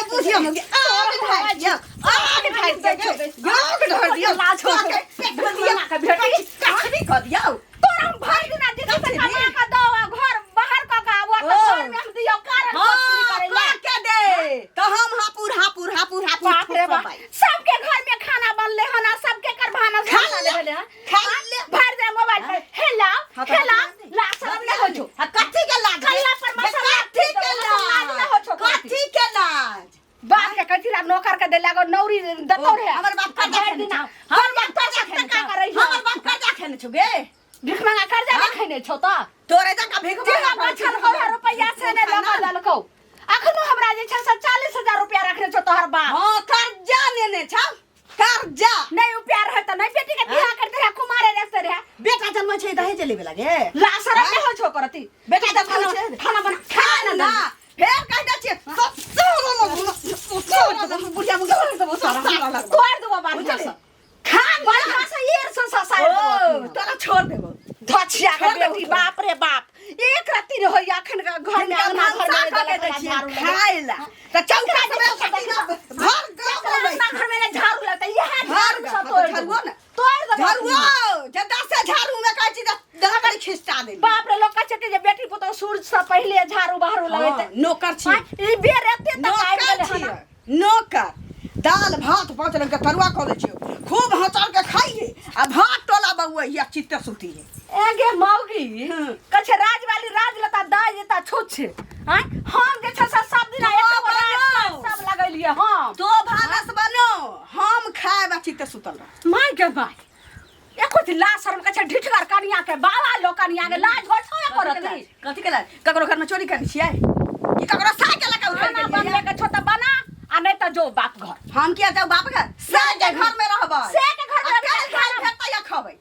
गे बुझिया मगे आग ढार दियो, आग ढार दियो, आग ढार दियो। लाज हो के पेट में दियो, भेटी कछबी कऽ दियो। तोरा हम भरि दिना जे छै कमा के दो आ घर बाहर क के आबो त ओ। घर में हम दियो कारण हाँ, कथी करे ला। कऽ के दे तो हम हापुर हापुर हापुर हापुर बाप रे बाप, सबके घर में खाना बनले हन आ सबके कर भानस खा खाना ले, भेले हन। खा ले। भर दे मोबाइल पर हेलो हाँ, तो हेलो बतिया दे। ला शरम नहीं हो छो। आ कथी के लाज रे? कल्ला पर मसाला कथी के लाज लाज नहीं हो छो। कथी के लाज? बाप के कथी ला नौकर के दे लागो नौरी दतो रे। हमर बाप कर्जा भरि खेने दिना छौ। हमर बाप कर्जा कर्जा खेने का छौ। करै छौ? हमर बाप कर्जा खेने छौ गे। भीख मांगा कर्जा हाँ? नहीं खेने छौ त तोरे जकाँ भीख जेना मांगा बचल हो रुपैया से ने लगा ललकौ। अखनो हमरा जे छै से 40,000 रुपया रखने छौ तोहर बाप। हाँ, कर्जा नेने छौ, कर्जा। नहीं रुपया रहे त नहीं बेटी के बियाह करते रहे, कुमारे रखते रहे। बेटा जन्म छै दहेज लेबे लागे। ला शरम नहीं हो छौ करती। बेटा जन्म छै खाना बना, खाना ना फेर कह दै छियै ससुर बुढ़िया मुँह ससुर तोड़ देबो बाढ़िया से। खाना बढ़िया से एर से ससार देबो। ओ तोरा छोड़ देबो। धछिया के छोड़ देबो बेटी तोरा। बाप रे बाप, एक रत्ती नहीं होइया अखन के घर में हिनका अंगना घर भनसा में कऽ के दै देलक छियै झाड़ू लगे। खाय ला तऽ चौका से भर गाँव एकरा बोलै अंगना घर में ने झाड़ू लगतै, इएह भर झाड़ू गाँव, से हाँ, तऽ तोड़ झाड़ुओ देबो। ने। तोड़ देबो। झाड़ुओ जे दसे झाड़ू में कहै छी तऽ दहकड़ी खिसटा देली। बाप रे, लोग कहै छै कि जे बेटी पुतोह सूरज से पहिले झाड़ू बहारू लगेतै। हाँ, नौकर छी। आँय, ई बेर एते तक आबि नौकर गेलै हन। छियै, नौकर। दाल भात पाँच रंग के तरुआ कऽ दै छियौ, खूब हँचर के खाइए आ भात टोला बउआ या चित्ते सुतिए। ए गे मौगी, कहै छै राजवाली राज लता दाइ जेता छुच्छ। आँय, हम जे छै से सब दिना तो एते गो राज बनाओ। पाट सब लगेलियै हम। तो भानस बनो, हम खायब आ चित्ते सुतल रहब। माय गे माय, एको दिन लाज शरम कहै छै ढिठगर कनिया के, बाबा लोग कनिया के लाज होइ छौ एको कथी के रत्ती? लाज? कथी के लाज? ककरो घर में चोरी करै छियै कि ककरो साइकिल लऽ के उठै खाना बनबे के छौ तऽ बना आ नहीं तऽ जो बाप घर। हम किया जाऊ बाप घर? से के घर में रहबै। से के घर में आ काल्हि खाइ फेर तैया खबै।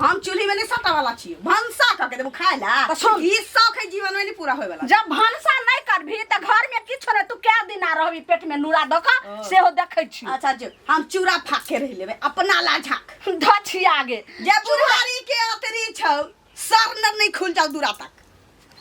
हम चूल्ही में नहीं सटा वाला छियै, भनसा कऽ के देबो खाय ला। तऽ सुन। ई शौक है जीवन में नहीं पूरा होय वाला। जब भनसा नहीं करबही तऽ घर में किछु नहीं, तू कै दिन आ रहबी पेट में नूरा दऽ कऽ ओ। सेहो देखै छी। अच्छा जो हम चूड़ा फाक के रहि लेबै अपना ला झाक। धछिया गे। जे बुढ़ारी के अतरी छौ सर नर नहीं खुल जाओ दूरा तक।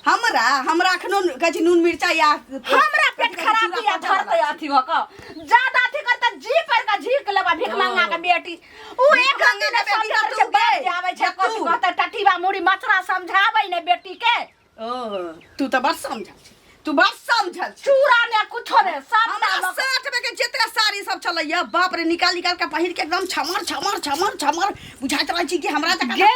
हमरा हमरा अखनो कहै छी नून मिर्चा या हमरा पेट खराब या धरते अथी भऽ कऽ ज्यादा अथी करते जी पर का झीक लेबा भीख मंगा के बेटी उ एक मंगा दिन के बेटी समझै तू छै बाप गे, जे आबै छै तू। कथी कहतै टटीबा मुड़ी मचरा समझाबै ने बेटी के। ओ तू तऽ बड़ समझल छी, तू बड़ समझल छी। चूड़ा ने कुछो ने सब हमरा साठ में के जते साड़ी सब चलैया बाप रे, निकाल निकाल के पहिर के एकदम छमर छमर छमर छमर बुझाइत रहै छी कि हमरा जकाँ गे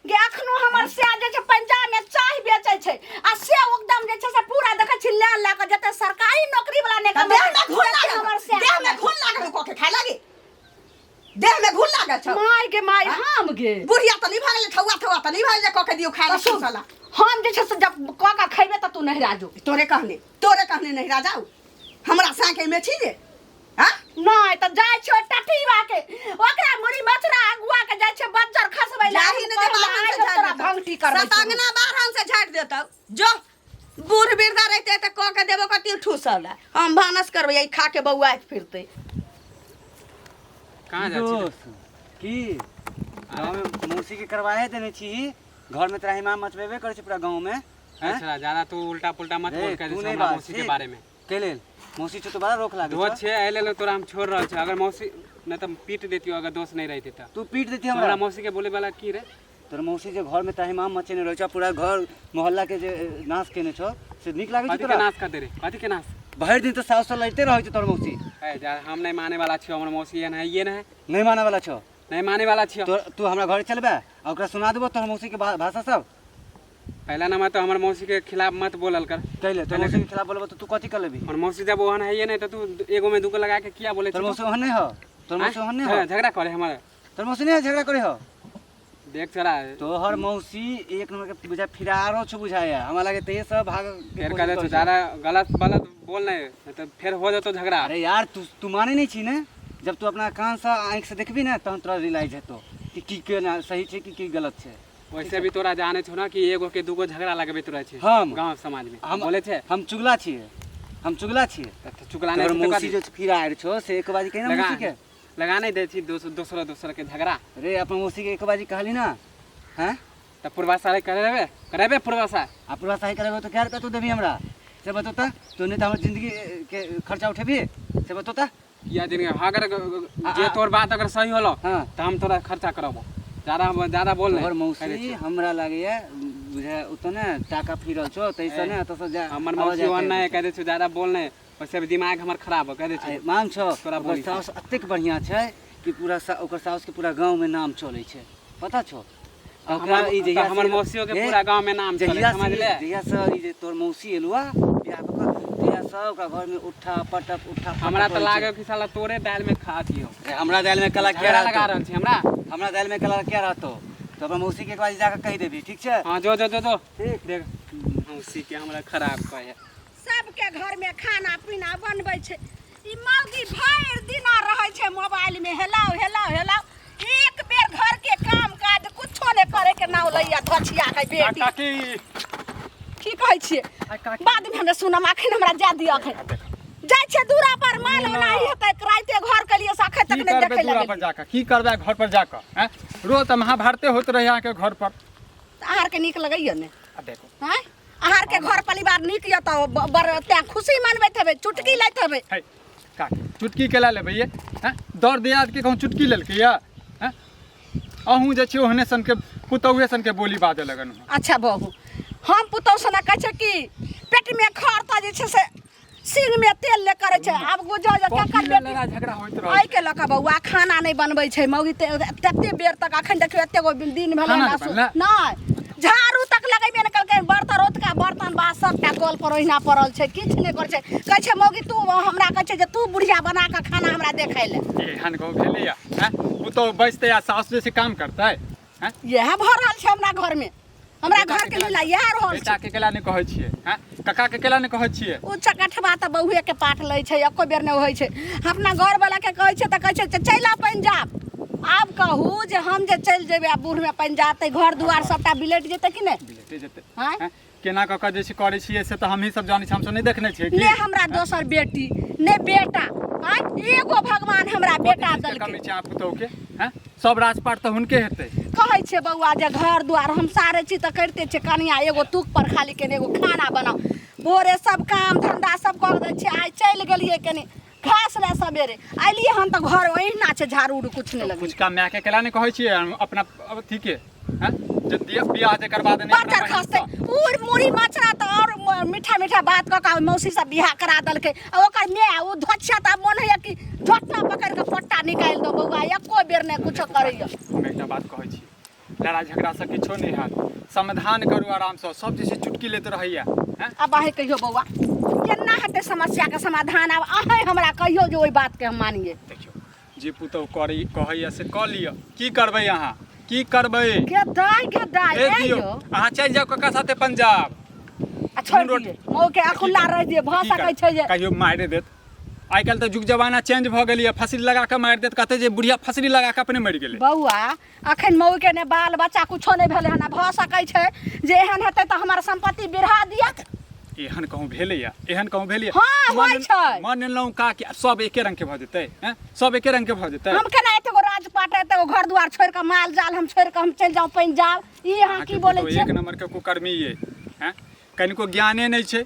गे अखनो हमर से जे छै पंजाब में चाय बेचै छै आ से एकदम जे छै से पूरा देखै छी ले ले के जते सरकारी नौकरी वाला ने तऽ देह में घुन लागल हमर से देह में घुन लागल कऽ के खाय लागी, देह में घुन लागल छौ। माय गे माय हाँ? हम गे बुढ़िया तऽ नहि भऽ गेलै, ठौआ ठौआ तऽ नहि भऽ गेलै कऽ के दियौ खाय तऽ ला सुन, साला। हम जे छै से जब कऽ के खैबे तऽ तू नहिरा जो। तोरे कहने, तोरे कहने नहिरा जाऊ, हमरा साके में छी जे हाँ? नहि तऽ जाइ छियै टटीबा के, ओकरा मुड़ी मचरा अगुआ के जाइ छियै बज्जर खसबै लए। जाही ने दे बाहर से तोरा झाड़ि देतौ। भंगठी करबै छियौ। सतांगना बाहर से झाड़ि देतौ। जो बूढ़ वृद्धा रहते तऽ कऽ के देबो कति ठूसल। हम भानस करबै, ई खा के बौआइत फिरतै। कहाँ जाइ छी? दोस्त की गाँव में मौसी के करवाए देने छी, घर में तोरा हिमाम मचबेबे करै छै पूरा गाँव में। हैं? अच्छा ज्यादा तू उल्टा पुल्टा मत रे, बोल कर तू नहीं हमरा बाज, मौसी के ठीक? बारे में। के लेल मौसी छौ तो बड़ा रोक लागे दोस्त छौ। छे एहि लेल तोरा हम छोड़ रहल छी, अगर मौसी नहीं तऽ पीट देतियो अगर दोस्त नहीं रहते तऽ। तू पीट देती हमरा हमरा? मौसी के बोले वाला की रे? तोर मौसी जे घर में ताहिमाम मचेने रहै छौ, पूरा घर मोहल्ला के जे नाश केने छौ से नीक लागै छौ कथी के तोरा? नाश कर दे रे, कथी के नाश? भरि दिन तऽ साउस से लड़िते रहै छौ तोर मौसी। ए जा, हम नहीं माने वाला छियो, हमर मौसी एहन है ये नहीं। नहीं माने वाला छौ? नहीं माने वाला छियो। तू हमरा घर चलबे आ ओकरा सुना देबो तोहर मौसी के भाषा सब? पहला नंबर तो हमर मौसी के खिलाफ मत बोलल कर। कैले तोहर मौसी के खिलाफ बोलबो तो तू कथी कर लेबी? हमर मौसी जब ओहन है नहीं तो तू एगो में दूगो लगा के किया बोले? तोहर मौसी ओहन नहीं हो, तोहर मौसी ओहन नहीं हो। झगड़ा करे हमर। तोहर मौसी नहीं झगड़ा करे हो? देख चला तोहर मौसी एक नंबर के बुझा फिरारो छो बुझाया, हमरा लागे ते सब भाग के फिर कोशिश कहले करै छौ। ज्यादा गलत बलत बोल नहीं, नहीं तो फिर हो जतो झगड़ा। अरे यार तू माने नहीं छी ने, जब तू अपना कान से आँख से देखबी ने तहन तोरा रियलाइज हेतो कि की केना सही छै कि की गलत छै। वैसे भी तोरा जाने छौ ना कि एगो के दूगो झगड़ा लगबैत रहै छै हम? गांव समाज में। हम बोले छै? हम चुगला छियै, हम चुगला छियै। तऽ चुगला नहि तोहर छै तऽ मौसी कथी? जे फिरार छौ से एक बाजी कही ना लगा मौसी के। लगा नहीं दै छी दोसरो दोसर के झगड़ा। रे अपन मौसी के एक बाजी कहली ना, हैं? तऽ पूर्वा सारे करेबे, करेबे पूर्वा सार। आ पूर्वा साही करेबे तऽ कै रुपया तू देबही हमरा? से बतो तऽ तू नहि तऽ हमर जिंदगी के खर्चा उठेबही से बतो तऽ या दिन अगर जे तोर बात अगर सही होलो हाँ। तऽ हम तोरा खर्चा करबो ज्यादा ज्यादा बोल तोहर नहीं मौसी हमरा लागैया बुझाय ओतऽ ने टाका फिरल छौ ताहिसँ ने एतऽसँ जा हमर आवाज मौसी ओहन आते नहीं कह दै छौ ज्यादा बोल नहीं वैसे भी दिमाग हमर खराब हो कह दै आइ छौ मान छौ तोरा ओकर बोली साउस एतेक बढ़िआँ छै कि पूरा ओकर साउसके पूरा गाँवमे नाम चलै छै पता छौ आ ओकरा हमर ई जहिया तऽ हमर से- मौसियो के हे, पूरा गाँव में नाम चले जहिया समझ से ले जहिया से ई जे तोर मौसी एलुआ बियाह कऽ कऽ तहिया से ओकरा घरमे उठा पटक उठा पटक हमरा तऽ होइ छै। लागे कि साला तोरे दालि में खा दियो ए, हमरा दालि में कला किया झगड़ा लगा रहतो रहल छी हमरा हमरा दालि में कला किया रहतो तो अपना मौसी के एक बार जाके कहि देबही ठीक छै हाँ जो जो जो जो ठीक। देख मौसी के हमरा खराब कहे सबके घर में खाना पीना बनबै छै ई मौगी भरि दिना रहै छै मोबाइल में हेलाउ हेलाउ हेलाउ एक बेर घर के काम काज कुछो नहि करे के नाम लैया धछिया के बेटी काकी की कहै छियै बाद में हमरा सुनम अखन हमरा जा दिअ अखन जाइ छियै दूरा पर माल ओनाही हेतै राइते घर के लिए से अखन तक की नहि करबै देखै दूरा लए पर जाकऽ की करबै घर पर जाकऽ हैं रोज तऽ महाभारते होइत रहै अहाँके घर पर अहाँ आरके नीक लगैया ने आ देखो आँय अहाँ आरके घर परिवार नीक यऽ तऽ बड़ तेँ खुशी मनबैत हेबै चुटकी लैत हेबै है काकी चुटकी केला लेबै ये हैं दर दियाद के कहूँ चुटकी लेलकै ये हैं अहूँ जे छी ओहने सनके पुतहुए सनके बोली बाजऽ लगन हँ अच्छा बहू हम पुतहु सना कहै छै कि पेटमे खर तऽ जे छै से सिंहमे तेल ले करै छै आब बुझो जे कथी केकर लेल बेटी लड़ाइ झगड़ा होइत रहै एहिके लऽ कऽ बौआ खाना नहि बनबै छै मौगी तते बेर तक अखन देखियौ एते गो दिन भेलै खाना हमरा नहि बनलै? नहि झाड़ू तक लगेबे नहि केलकै बर्तन रतुका बर्तन बास सबटा कल पर ओहिना पड़ल छै किछु नहि करै छै कहै छै मौगी तू हमरा कहै छै जे तू बुढ़िया बना कऽ खाना हमरा देखै लए एहन गाँव भेलैया हैं पुतहु बैसतै आ सासु जे छै काम करतै हैं इएह भऽ रहल छै हमरा घरमे हमरा बेटा घर के के केला लीला इएह रहल छै बेटा के केला नहि कहै छियै हैं काका के केला नहि कहै छियै ओ चकठबा तऽ बहुए के पाठ लै छै एको बेर नहि होइ छै अपना घरवला के कहै छै तऽ कहै छै चलि आ पंजाब आब कहू जे हम जे चलि जेबै आ बूढ़मे पंजाब तऽ घर दुआर सबटा बिलटि जेतै कि नहि बिलटे जेतै आँय? हैं? केना कऽ कऽ जे छै करै छियै से तऽ हमही सब जानै छियै हमसब नहि देखने छियै की ने हमरा दोसर बेटी ने बेटा आँय एगो भगवान हमरा बेटा कथी चीजके देलकै कमी छै अहाँ पुतोहु के हैं सब राजपाट तऽ हुनके हेतै कहै छियै बौआ जे घर दुआर हम सारे छी तऽ करिते छियै कनिया एगो तुक पर खाली केने एगो खाना बनाउ भोरे सब काम धंधा सब कऽ दै छियै आइ चलि गेलियै कनि घास लए सवेरे अयलियै हन तऽ घर ओहिना छै झाड़ू उड़ू किछु नहि लगै कुछ काम मायके केला नहि कहै छियै हम अपना अथीके हैं जे बियाह जेकर बाद नहि बड़ खसतै उड़ मुड़ी मचरा तऽ आओर मीठा मीठा बात कऽ कऽ मौसी सब बियाह करा देलकै आ ओकर माय ओ धोछिया तऽ आब मोन होइए कि झोटा पकड़ि कऽ पट्टा निकालि दो बौआ एको बेर नहि कुछो करैए हम एकटा बात कहै छी लड़ाइ झगड़ासँ किछो नहि हैत समाधान करू आरामसँ सब जे छै चुटकी लैत रहैया हैं आब अहीं कहियौ बौआ केना हेतै समस्याके समाधान आब अहीं हमरा कहियौ जे ओहि बातके हम मानियै देखियौ जे पुतहु करै कहैया से कऽ लिअ की करबै अहाँ की करबै गे दाइ गे दाइ भेज ए दियौ यौ अहाँ चलि जाउ कका साथे पंजाब आ छोड़ि रोड- दियै मौके अखुल्ला रहि दियै भऽ की सकै करबै? छै जे कहियो मारि देत आइ काल्हि तऽ जुग जमाना चेंज भऽ गेलैए फसरी लगा कऽ मारि देत कहतै जे बुढ़िया फसरी लगा कऽ अपने मरि गेलै बौआ अखन मौके ने बाल बच्चा कुछो नहि भेलै हन आ भऽ सकै छै जे एहन हेतै तऽ हमर सम्पत्ति बिढ़ा दिअ एहन कहूँ भेलैया एहन कहूँ भेलैया हाँ, होइ छै। मान लेलहुँ का कि सब एके रंग के भऽ जेतै हैं सब एके रंग के भऽ जेतै हम केना एते गो राजपाट एते गो घर दुआर छोड़ि कऽ माल जाल हम छोड़ि कऽ हम चलि जाउ पंजाब ई अहाँ की अहाँके बोलै पुतोहु छियै एक नंबर के कुकर्मी ये हैं कनिको ज्ञाने नहि छै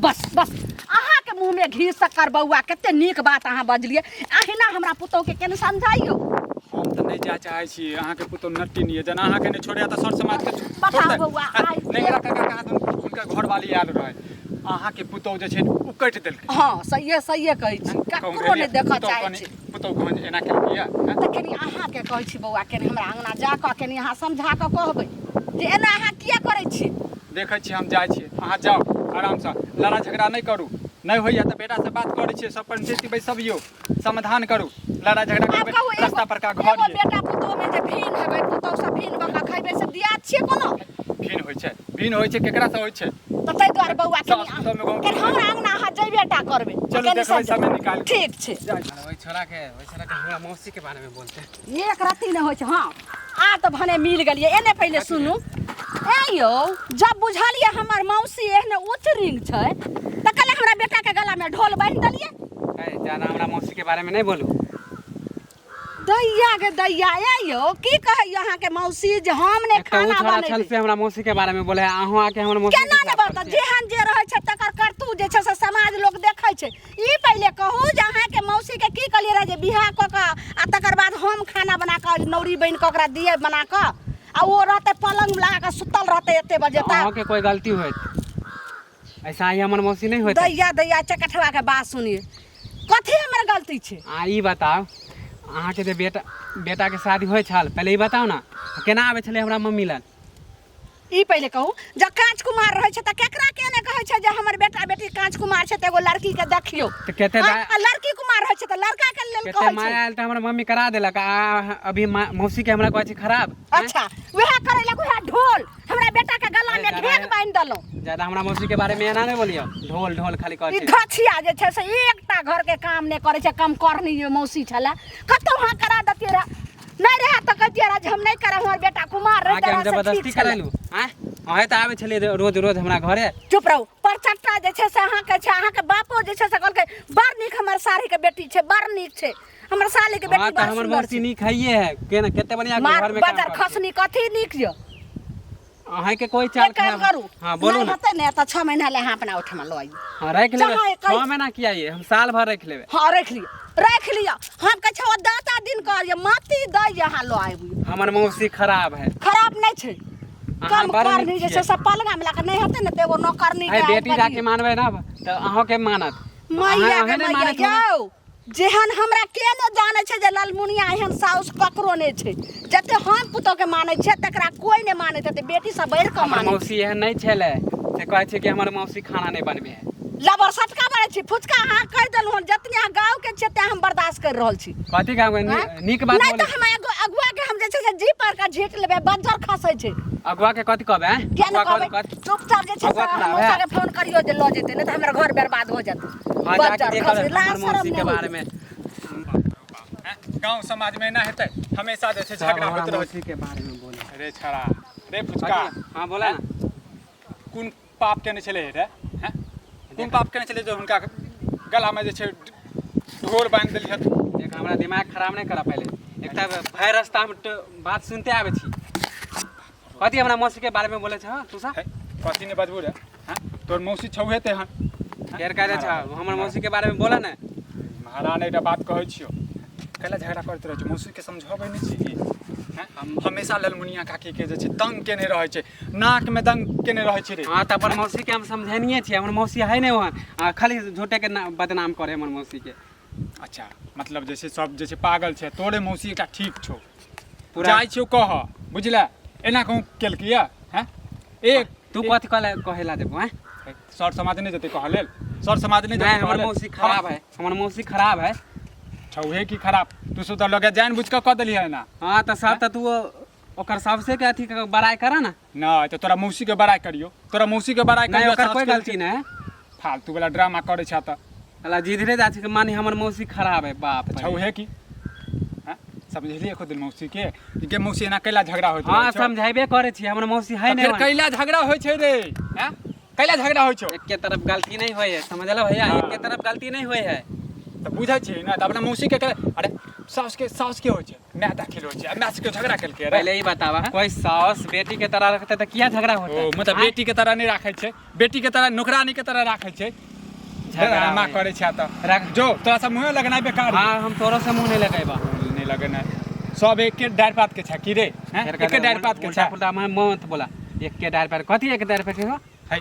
बस बस अहाँके मुँहमे घी शक्कर बौआ कते नीक बात अहाँ बजलियै अहिना हमरा पुतोहके केना समझाइयो हम तऽ नहि जाय चाहै छी अहाँके पुतोहु नट्टी नहि जेना अहाँके नहि छोड़ैया तऽ सर समाजके बताउ छोड़तै बौआ, आइ नेंगरा काका कहाँ दुन हुनकर घरवाली आयल रहै अहाँके पुतोहु जे छै उकटि देलकै हँ सहिए सहिए कहै छी कहूँ ककरो नहि भेलियै? देखऽ पुतोहु चाहै कनि छी पुतोहु कहन जे एना केलकै या हैं? तऽ कनि अहाँके कहै छी बौआ कनि हमरा अङ्गना जा कऽ कनि अहाँ समझा कऽ कहबै जे एना अहाँ किया करै छी देखै छी हम जाइ छी अहाँ जाउ आरामसँ लड़ाइ झगड़ा नहि करू नहि होइए तऽ बेटासँ बात करै छियै सब पंचायती बैसबियौ समाधान करू लड़ाइ झगड़ा आब करबै कहू एगो रास्ता पर का घर एगो ये बेटा पुतोह में जे भिन हेबै पुतोह से भिन भऽ कऽ खैबै से दियाद छियै कोनो भिन होइ छै भिन होइ छै केकरासँ होइ छै तऽ ताहि दुआरे बौआ कनि सास पुतोह मे कनि हमरा अङ्गना अहाँ जयबे टा करबै चलू कनि देखबै समझ- समय निकालि कऽ। ठीक छै जाइ छी। ओहि छोड़ा के हमरा मौसी के बारे में बोलते एक रत्ती नहि होइ छै हँ आब तऽ भने मिल गेलियै एने पहिले सुनू ए यौ जब बुझलियै हमर मौसी एहने उच्च रिंग छै तऽ कहले हमरा बेटाके गलामे ढोल बान्हि देलियै ए, ज्यादा हमरा मौसी के बारे में नहीं बोलू दैया गे दैया, ए यौ की कहैया अहाँके मौसी जे हम ने एक तऽ ओ खाना छोड़ा छल बनेबै से हमरा मौसी के बारे में बोले है, अहूँ आके हमर मौसी के केना नहि खिलाफ बजतै? करै छियै। जेहन जे रहै छै तकर करतूत जे छै से समाज लोक देखै छै। ई पहिले कहू जे अहाँके मौसीके की कहलियै रहए जे बियाह कऽ कऽ आ तकर बाद हम खाना बना कऽ नौरी बनि कऽ ओकरा दियै बना कऽ, आ ओ रहतै पलङ्ग लगा कऽ सुतल रहतै एते बजे तक। अहाँके कोइ गलती होइत ऐसा ही हमर मौसी नहीं होइत। दैया दैया चकठवा के बात सुनिए, कथी हमर गलती छै? आ ई बताउ अहाँके जे बेटा बेटाके शादी होइ छल, पहिले ई बताउ ने केना आबै छलै हमरा मम्मी लग? ई पहिले कहू जब काँच कुमार रहै छै तऽ केकरा के ने कहै छै जे हमर बेटा बेटी काँच कुमार छै तऽ एगो लड़की के देखियौ। तऽ कते आ लड़की कुमार रहै छै तऽ लड़का के लेल कते कहै छै। माया आयल तऽ हमर मम्मी करा देलक, आ अभी मौसी के हमरा कहै छै खराब। अच्छा वएह करै लए वएह ढोल हमरा बेटा के गला में ए, ढेक बान्हि देलहुँ। ज्यादा हमरा मौसी के बारे में एना नहीं बोलियो, ढोल ढोल खाली कहै ई छै। धछिया जे छै से एकटा घर के काम नहि करै छै, कम करनी जे मौसी छलै कतौ अहाँ करा देतियै रहए, नहि रहए तऽ कहतियै रहए जे हम नहि करब, हमर बेटा कुमार अहाँके रहितै हम रहए से जबरदस्ती ठीक छलै। करेलहुँ आँय? अहें तऽ आबै छलियै रोज रोज हमरा घरे। चुप रहू। परचट्टा जे छै से अहाँके छै, अहाँके बापो जे छै से कहलकै बड़ नीक हमर साढ़ीके बेटी छै, बड़ नीक छै हमर सालीके बेटी, हाँ तऽ बड़ हमर सुन्दर मौसी छै। नीक हइए है, केना कते बढ़िया मार घर में काम बजर करै छै। खसनी कथी नीक यऽ? अहाँके कोई चाल एक काम खराब करू, हाँ बोलू नहि ने। हेतै ने तऽ 6 महीना ले अहाँ अपना ओहिठमा लऽ आइयौ। हाँ राखि लेबै। चाहे कहि- 6 महीना किया ये, हम साल भर राखि लेबै। हाँ राखि लिअ, राखि लिअ, हम कहै छियै दाता दिन कहलियै माटी दै जे अहाँ लऽ आबि। हमर मौसी खराब है। खराब नहि छै, अहाँ कम बड़ नीक करनी जे छियै। छै से पलंगा मिला कऽ नहि हेतै ने तऽ एगो नौकरनी है के बेटी आबि जाके कऽ मानबै ना तऽ अहाँके मानत। मैया अहाँ के नहि मैया मानैत होबै। यौ, जेहन हमरा के ने जानै छै जे ललमुनिया एहन साउस ककरो नहि छै, जते हम पुतोहके मानै छियै तकरा कोइ नहि मानैत हेतै, बेटी सब बढ़ि कऽ हमर मानै छै। मौसी एहन नहि छलै से कहै छै कि हमर मौसी खाना नहि बनबै है। लबर सटका बनै छी फुचका अहाँ कहि देलहुँ हन, जतने अहाँ गाँवके छियै तेँ हम बर्दाश्त करि रहल छी। कथी गाँव के? आँय? नीक बात नहि बोलै तऽ हम अगुआ के हम जे छै से जी पर के झीट लेबै, बज्जर खसै छै। अगुआ के कथी कहबै आँय? किया नहि अगुआ कहबै? कथी? चुपचाप जे छै से अगुआ खराब मौसा है। के फोन करियौ जे लऽ जेतै, नहि तऽ हमर घर बर्बाद हो जेतै। हाँ, जाके बज्जर देखल खसै, लाज हमर शरम मौसी नहि के होइ बारे में। गाँव समाज में एना हेतै, हमेशा जे छै सब झगड़ा हमरा होइत रहै मौसी के बारे में बोले। छै। रे छड़ा रे फुचका। हाँ बोला ना। कोन पाप केने छलै रे? हैं? कोन पाप केने छलै जे हुनका गला में जे छै ढोर बान्हि देलियै? देख हमरा दिमाग खराब नहीं करा, पहले एकटा भाई रास्ता हम बात सुनते आबै छी, कथी हमरा मौसी के बारे में बोले छ तू सब? है, कथी नहि बजबू रे? हैं? तोर मौसी छौहे तेहन। फेर कह दे छ हमर मौसी के बारे में बोला ने। महारानी एकटा बात कहै छियौ, कैला झगड़ा करैत रहै छै? मौसीके समझबै नहि छी की? हैं? हमेशा ललमुनिया काकीके जे छै तंग केने रहै छै, नाकमे दंग केने रहै छै रे। हाँ तऽ अपन मौसी के हम समझेनिए छियै, हमर मौसी है नहि ओहन, आ खाली झूठे के बदनाम करे हमर मौसी के। अच्छा मतलब जे छै सब जे छै पागल छै, तोरे मौसी एकटा ठीक छौ। पूरा जाइ छियौ कह, बुझले? एना कहूँ केलकै यऽ? हैं? एक तू कथी कहले कहेला देबो हैं? सर समाज नहि जेतै कहऽ लेल, सर समाज नहि नहीं जेतै हमर कहऽ लेल। मौसी खराब है, हमर मौसी खराब है। छौहे की खराब? तू सब तऽ लगे जानि बुझि कऽ कऽ देलियै एना। हाँ तऽ सब तऽ तू ओकर सबसे के अथी के बड़ाई करा ना। नहि तऽ तोरा मौसी के बड़ाई करियौ, तोरा मौसी के बड़ाई नहीं करियौ। ओकर सास कोई के गलती नहीं है। फालतू वाला ड्रामा करै छै तऽ। अला जिधरे जा छै के मानी हमर मौसी खराब है, बाप रे। छौहे की? हैं? समझलियै एको दिन मौसी के कि गे मौसी एना कैला झगड़ा होइत हाँ रहै छौ? समझेबे करै छी, हमर मौसी है तऽ नहीं फेर ओहन। कैला झगड़ा होइ छै रे? हैं? कैला झगड़ा होइ छौ? एक के तरफ गलती नहीं होय है, समझल भैया? हाँ। एक के तरफ गलती नहीं होय है। तऽ बुझै छी ने तऽ अपना मौसी के अरे साउस के, साउस के होइ छै, माय दाखिल होइ छै, आ माय सबके झगड़ा केलकै रे। पहले ही बतावा, कोई सास बेटी के तरह रखते तऽ किया झगड़ा होता? ओ मतलब हाँ? बेटी के तरह नहि राखै छै, बेटी के तरह नौकरानी के तरह राखै छै। झगड़ा ड्रामा होय। करै छै तऽ रख। जो तोरा सब मुँहे लगनाइ बेकार। हाँ हम तोरो से मुँह नहीं लगेबा। नहि लगेनाइ। सब एके डारि पात के छै की रे? हैं? फेर एके कहते डारि पात के उल्टा छै। पुल्टा हमर मत बोला, एक के डारि पर कथी एक डारि पर के हो? है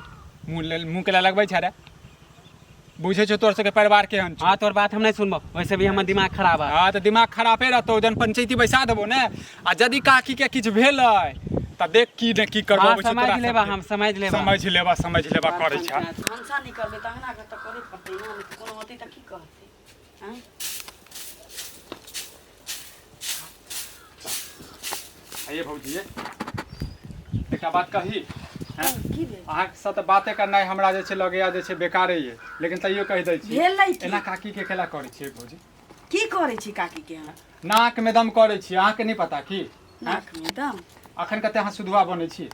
मुँह लेल मुँह के लगबै छै रे? बुझै छौ तोर सबके परिवार केहन छौ? हाँ तोर बात हम नहीं सुनबो, वैसे भी हमर दिमाग खराब है। हाँ तऽ दिमाग खराबे रहतौ, जहन पंचायती बैसा देबो ने आ यदि काकी के किछु भेलै तऽ देख की ने की करबो। हाँ छै समझ तोरा लेबा, सबके। हम समझ लेबा। समझ लेबा, समझ लेबा करै छै। भनसा नहि करबै तऽ अंगना घर तऽ करे पड़तै ने, नहि तऽ कोनो होतै तऽ की कहतै? आँय? आइए भौजी, एकटा बात कही? हैं? की भेल? अहाँके साथ बाते करनाइ हमरा जे छै लगैया जे छै बेकारे ये, लेकिन तैयो कहि दै छी। भेलै की? एना काकी के केला करै छियै भौजी? की करै छी काकी के अहाँ? नाक में दम करै छी, अहाँके नहि पता की? नाक में दम? अखन कते अहाँ सुधुआ बनै छी?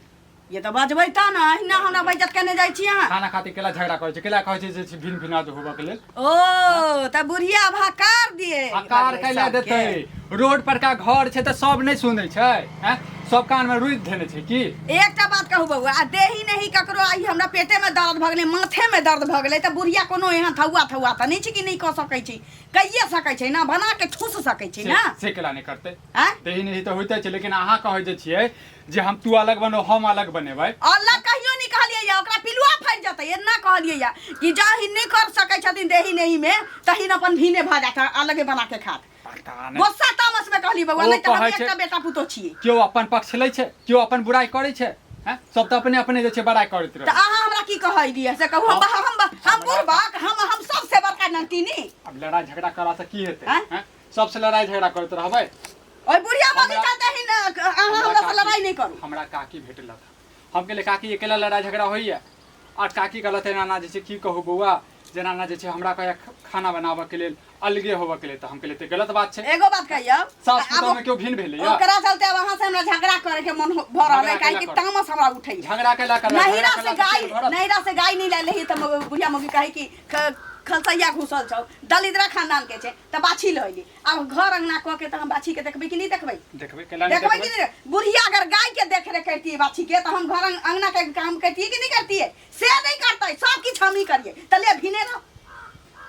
ये तऽ बजबै तऽ ने, अहिना हमरा बेइज्जत केने जाइ छी अहाँ। खाना खातिर केला झगड़ा करै छी, केला कहै छी जे भिन भिना होबऽ के लेल? ओ तऽ बुढ़िया भकार दिए। हकार कैला देतै? रोड पर का घर छै तऽ सब नहि सुनै छै हैं सब कानमे रुकि धेने छै की। एकटा बात कहू बौआ, आ देही नहीं ककरो आई हमरा पेटे में दर्द भऽ गेलै, माथे में दर्द भऽ गेलै, तऽ बुढ़िया कोनो एहन थौआ थौआ तऽ नहि छै कि नहि कऽ सकै छै, कहिए सकै छै ने, बना के ठूस सकै छै ने। से केला नहि करतै? आँय? देही नहीं तऽ होइते छै, लेकिन अहाँ कहै जे छियै जे हम तू अलग बनो हम अलग बनेबै। अलग कहियो नहि कहलियै या, ओकरा पिलुआ फड़ि जेतै एना कहलियै या कि जहिन नहि कर सकै छथिन देही नहीं में तहिन अपन भीने भऽ जात, अलगे बना के खात। पता नहि। गुस्सा तामस में कहली बौआ, ओ नहीं तऽ हम कहै छै- एकटा बेटा पुतोह छियै। केओ अपन पक्ष लै छै, केओ अपन बुराइ करै छै, हैं सब तऽ अपने अपने जे छै बड़ाइ करैत तऽ रहै। अहाँ हमरा की कहै दियै से कहू? हम हम हम बुढ़बक हम सबसे बड़का ननतीनी। आब लड़ाइ झगड़ा करासँ की हेतै? आँय? हैं सबसँ लड़ाइ झगड़ा करैत रहबै? ओहि बुढ़िया मौगी हमरा- चलते ही न अहाँ हमरा से लड़ाई नहीं करू। हमरा काकी भेटल हम कहलियै काकी अकेला लड़ाइ झगड़ा होइए, आओर काकी कहलथि एना एना जे छै की कहू बौआ, जेना एना जे छै हमरा कहैया खाना बनाबऽके लेल अलगे होबऽके लेल, तऽ हम कहलियै तऽ गलत बात छै। एगो बात कहियौ, सास आब पुतोहमे केओ भिन्न भेलैया? ओकरा चलते अब अहाँ से हमरा झगड़ा करे के मन भऽ रहल है, झगड़ा काहे कि केला करब? तामस हमरा उठैया। झगड़ा केला करब? नहिरा झगड़ा से केला से गाय पेट भरत? नहिरा से गाय नहीं लाइले ही तऽ बुढ़िया मौगी कहे कि खलसैया घुसल छौ, दलिद्रा खानदान के छै, तऽ बाछी लऽ अयली। आब घर अंगना कऽ के तऽ हम बाछी के देखबै कि नहीं देखबै? देखबै, केला नहि देखबै कि देखबै? नहीं? बुढ़िया अगर गाय के देख रेख करती बाछी के तऽ हम घर अंगना के काम करती कि नहीं करती? से नहीं करते, सब किछु हम ही करिए, तऽ ले भिने रह।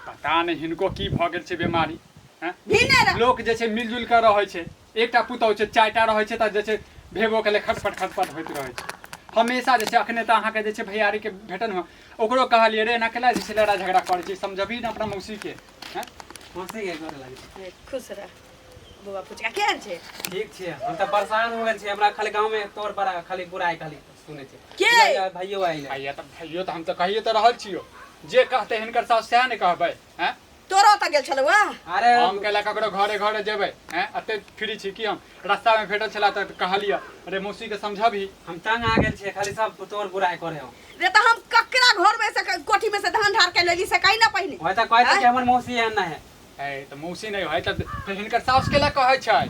पता नहि हिनको की भऽ गेल छै बेमारी, हैं? भिने रह। लोक जे छै मिलजुल कऽ रहै छै, एकटा पुतहु छै, चारिटा रहै छै तऽ जे छै भेबो केलै खटपट खटपट होइत रहै छै हमेशा। जे छै अखने तऽ अहाँके जे छै भैयारीके भेटल हँ, ओकरो कहलियै रे एना केला जे छै लड़ाइ झगड़ा करै छै, समझबही ने अपना मौसीके, हैं? मौसी के गोर लागै छै। खुश रह बौआ पुचका, केहन छै? ठीक छै, हम तऽ परेशान हो गेल छी। हमरा खाली गाँव में तोर बड़ा खाली बुराइ खाली सुनै छै। के? भैयो आइल। भैया तऽ भैयो तऽ हम तऽ कहिए तऽ रहल छियौ, जे कहतै हिनकर सास सएह ने कहबै, हैं? तोरो ओतऽ गेल छलौ आ? अरे हम कैला ककरो घरे घरे जेबै, हैं? एते फ्री छी कि हम? रास्तामे भेटल छला तऽ कहलियै अरे मौसीके समझबही। हम तंग आ गेल छियै, खाली सब तोर बुराइ करे हो। रे तऽ हम ककरा घर में से कोठी में से धान ढार के लेली से कहीं ना पहिने। वही तऽ कहै छै आँय? कि हमर मौसी एहन नहि है। है तऽ मौसी नहि है तऽ फेर हिनकर सास केला कहै छै,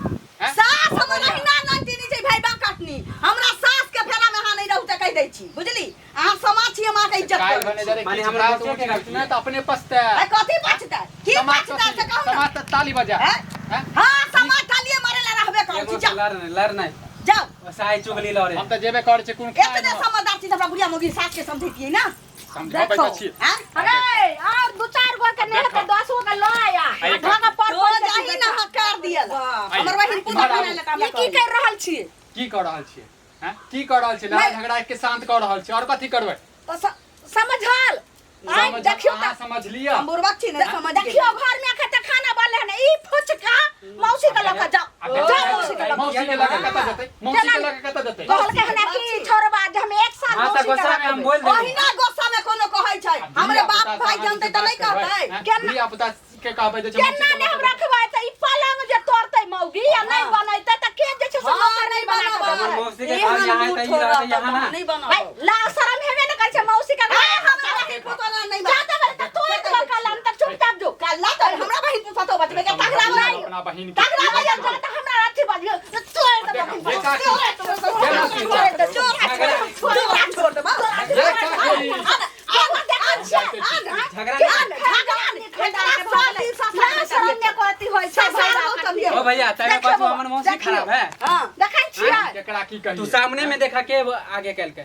हैं? सास हमर अहिना ननदिनी छै भाई बा कटनी, हमरा सास के फेरा में अहाँ नहीं रहू तऽ कहि दै छी, बुझली? अहाँ समाज छी, हम अहाँके इज्जत काल्हि करै भने छी। जरे माने किछु हमरा हैत, मौसियो के ऊँच गलती नीच नहि है। तऽ अपने पछतै। अरे कथी पछतै, की समाज पछतै से कथी? कहू ना। समाज तऽ ताली बजा, हैं? हैं? हाँ समाज तालिए मारे ला रहबे करै एगो छी। जाओ लड़ नहि लड़ नहि, जाओ। साई चुगली लड़े। हम तऽ जेबे करै छी कोनो खाय एतने नहि। समझदार छी तऽ हमरा बुढ़िया मौगी सास के समझैतियै ना। समझबै तऽ छी। आँय? अरे और दू चार गो के नहीं देखो। तो 10 गो के ल आया आई आ ढंग पर तो पर जाही ना हकार दियल आई, हमर बहिन पूजा इम्हर आबू। बनाय लए ई की कर रहल छी? की कऽ रहल छियै, हैं? की कऽ रहल छियै? लड़ाइ झगड़ा के शांत कऽ रहल छियै, आओर कथी करबै? तऽ समझल आइ देखियौ अहाँ तऽ समझ लिअ। हम बुड़बक छी ने समझ देखियौ घर में अखन तक खाना बनले हन, ई फुचका मौसी के लऽ के जाओ, आ देखियौ, जाओ मौसी के लऽ के। मौसी के लऽ के कतऽ जेतै? मौसी के लऽ के कतऽ जेतै? कहलकै हन कि छोड़बा जे हम एक साल हाँ, तऽ मौसी के गुस्सा में हम रखबै। बोल देबै। ओहिना गुस्सा में कोनो कहै छै, हमरे बाप भाई जानतै तऽ नहि कहतै? केना- धिया पुता के कहबै जे छै मौसी केना के नहि लऽ हम के रखबै तऽ ई पलंग जे तोड़तै मौगी आ नहि बनैतै तऽ के जे छै से हाँ, नौकर नहि नहि बना के बनाबै। देबै? हमर मौसी के एहन घर यहाँ है तऽ ई मुँह रहतै ठोरत यहाँ ना। नहि बनाबै। भाई ला शरम हेबे ने करै छै मौसी के घर। हमरा बहिन पुतोह नहि जा देबै तऽ तोड़ देबै कलम तऽ चुपचाप जो। कल्ला तऽ हमरा बहिन पुतोह बचबै के तगड़ा समझाउ अपना बहिन के। तगड़ा बजल जा तऽ हमरा अथी बजियो तोड़ देबै। देखो, ये काकी। छोड़ देबै। ये काकी। झगड़ा नहीं। ओ भैया तै कहू हमर मौसी खराब है। देखै छियै। केकरा की कहियै? तू सामने में देखा के आगे कल के।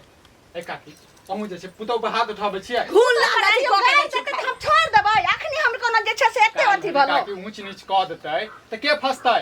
ए काकी, अहूँ जे छै पुतहु पर हाथ उठाबै छियै। खून लागै छै कऽ के दै छै। हम छोड़ देबै अखनी, हम कोनो जे छै से एते अथी भेलो। काकी ऊँच नीच कऽ देतै तऽ के फसतै?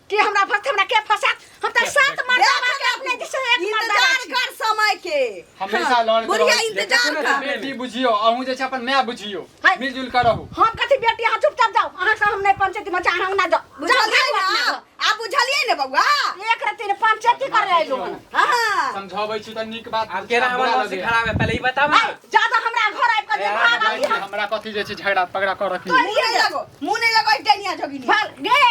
कि हमरा फस हमरा के फसात? हम तऽ सात मर्दाबा के अपने जे छै एक मर्दाबा इंतजार छी। कर समय के। हमेशा लड़ैत बुढ़िया रहै छियै। इंतजार कर। बेटी बुझियौ, अहूँ जे छै अपन माय बुझियौ, हाय। मिलजुल कऽ रहू। हम कथी बेटी? अहाँ चुपचाप जाउ, अहाँ से हम नहि पंचायती में, अहाँ ना जाउ। बुझलियै जाउ ने अपना घर। आब? बुझलियै ने बौआ? एक रत्ती ने पंचायती करे अयलहुँ हन। हाँ समझाबै छी तऽ नीक बात। आब केना हमर बुरा मौसी लगैया। खराब है, पहले ई बताब ना। ऐ, ज्यादा हमरा घर आबि कऽ जे भाग जाइ आबी छी, हमरा कथी जे छै झगड़ा पगड़ा कऽ रखी। मुँह नहि लगो, मुँह नहि लगो डनिया जोगिनी। भाग गे,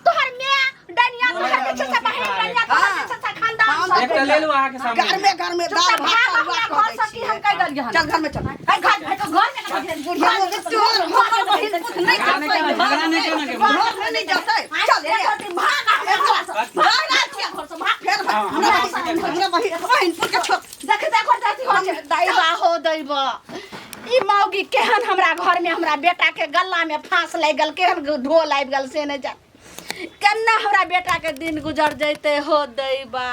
तोहर माय डनिया, तोहर जे छै से बहिन डनिया, तोहर जे छै से खानदान हम सब एकटा ले लू अहाँके सामने। घर में घर में दाल चुपचाप भात भाग तरुआ हमरा कऽ घर दै से, की छियै। हम कहि देलियै हन? चल घर में चल। ऐ, घर घर में बुढ़िया तोहर हमर बहिन पुत नहि झगड़ा नहि करना, झगड़ा नहि करना के। घर में नहि जतै, चल ए भाग हमरा घर से, भाग आ छियै घर से भाग। फेर हमरा बहिन हमरा बहिन बहिन पुत के छोड़। देख देख देख देख, दैबा हो दैबा, ई मौगी केहन हमरा घर में हमरा बेटा के गला में फांस लागि गेल, केहन ढोल आबि गेल से नहि जान। केना हमरा बेटा के दिन गुजर जैते हो दैबा।